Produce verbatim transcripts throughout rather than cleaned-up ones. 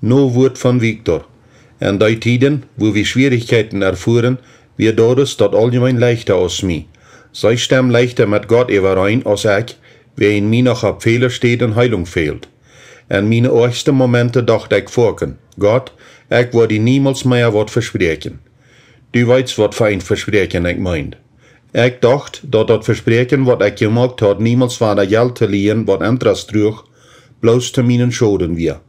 No Wuat von Victor: En dee Tieden, wua wie Schwierichkjeiten erfuaren, wia Doris daut auljemeen leichta aus mie. See stemm leichta met Gott äwareen aus ekj, wäajen mie noch opp väle Städen Heelunk fält. En miene oajchste Momenten docht ekj foaken: Gott, ekj woa die niemols mea waut vespräakjen. Du weetst, waut fa een Vespräakjen ekj meend. Ekj docht, daut daut Vespräakjen, waut ekj jemoakt haud, niemols wada Jelt to lieen, waut Interest druach, bloos to mienen Schoden wia.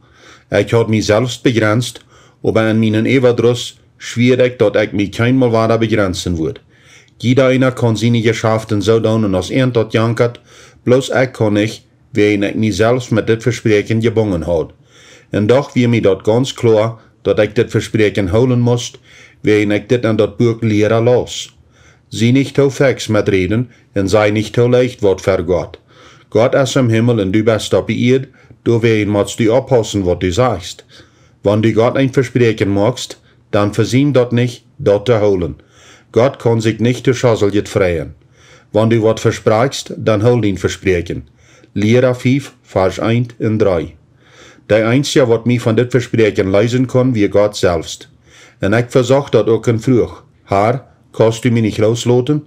Ekj haud mie selfst bejrenst, oba en mienen Äwadruss schwieed ekj, daut ekj mie kjeenmol wada bejrensen wudd. Jieda eena kaun siene Jeschaften soo doonen aus an daut jankat, bloos ekj kaun nich, wäajen ekj mie selfst met dit Vespräakjen jebungen haud. Un doch wia mie daut gauns kloa, daut ekj dit Vespräakjen hoolen must, wäajen ekj dit en daut Buak Liera laus. Sie nich too fix met räden un saj nich too leicht waut ver Gott. Gott es em Himmel un du best opp de Ieed, doawäajen motst du opppaussen, waut du sajchst. Wan du Gott een Vespräakjen moakst, dan vesiem daut nich, daut to hoolen. Gott kaun sikj nich too schozzeljet freien. Wan du waut vesprakjst, dan hool dien Vespräakjen. Liera fief, Varsch eent un dree. De eensja, waut mie von dit Vespräakjen leesen kunn, wia Gott selfst. Un ekj vesocht daut uk un fruach: Har, kaust du mie nich loosloten?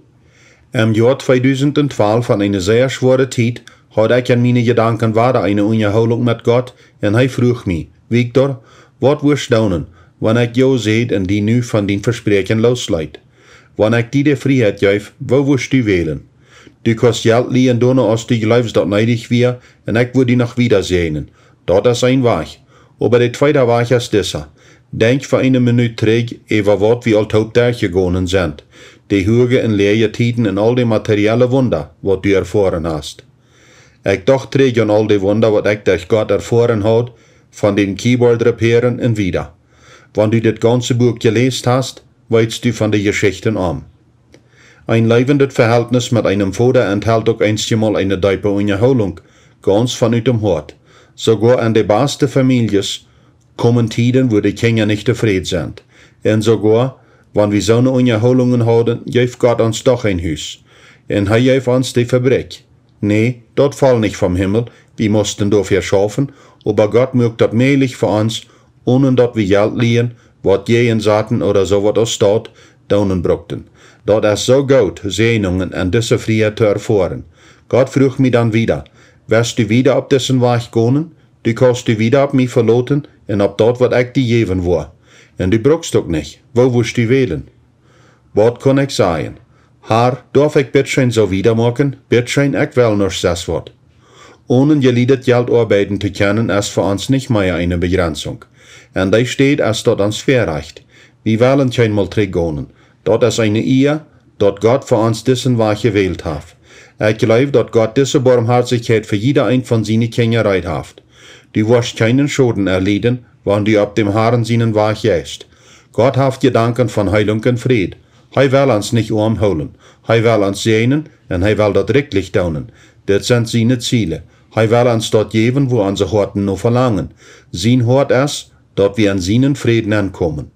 Em Joa tweedusent un twalf, en eene sea schwoare Tiet, haud ekj en miene Jedanken wada eene Unjahoolunk met Gott, un hee fruach mie: Victor, waut wurscht doonen, wan ekj jo säd un die nu von dien Vespräakjen loosleet? Wan ekj die de Frieheit jeef, woo wurscht du wälen? Du kaust Jelt lieen, doano aus du jleefst daut needich wia, un ekj wudd die noch wieda säajnen. Daut es een Wajch. Oba de tweeda Wajch es dissa: Denkj fa eene Minut trigj äwa waut wie aul toop derchjegonen sent, de huage un läaje Tieden un aul de materielle Wunda, waut du erfoaren hast. Ekj docht trigj aun aul de Wunda, waut ekj derch Gott erfoaren haud, von dän Keyboard repairen un wieda. Wan du dit gaunze Buak jeläst hast, weetst du von de Jeschichten aum. Een leewendet Veheltnis met eenem Voda enthelt uk eenjemol eene deepe Unjahoolunk, gauns von ut dem Hoat. Soogoa en de baste Famieljes komen Tieden, wua de Kjinja nich tofräd sent. Un soogoa wan wie soone Unjahoolungen hauden, jeef Gott ons doch een Hus. Un hee jeef ons de Fabrikj. Nä, daut foll nich vom Himmel, wie musten doafäa schaufen, oba Gott muak daut mäajlich fa ons, onen daut wie Jelt lieen, waut jäajen saten ooda soo waut aus daut doonen brukten. Daut es soo goot, Säajnungen en dise Frieheit to erfoaren. Gott fruach mie dan wieda: West du wieda opp disen Wajch gonen? Du kaust die wieda opp mie veloten un opp daut, waut ekj die jäwen woa. Un du brukst uk nich. Woo wurscht du wälen? Waut kunn ekj sajen? Har, doaf ekj bitscheen soo wieda moaken? Bitscheen, ekj well nuscht sest waut. Onen jelieedet Jelt oabeiden to kjennen es fa ons nich mea eene Bejrensunk. En dee Städ es daut ons Väarajcht. Wie wellen kjeenmol trigj gonen. Daut es eene Ea, daut Gott fa ons disen Wajch jewält haft. Ekj jleew, daut Gott dise Boamhoatichkjeit fa jieda een von siene Kjinja reed haft. Du woascht kjeenen Schoden erlieden, wan du opp dem Harn sienen Wajch jeist. Gott haft Jedanken von Heelunk un Fräd. Hee well ons nich oam hoolen. Hee well ons säajnen un hee well daut rikjlich doonen. Dit sent siene Ziele. Hee well ons daut jäwen, wua onse Hoaten no velangen. Sien Hoat es, daut wie en sienen Fräd nenkomen.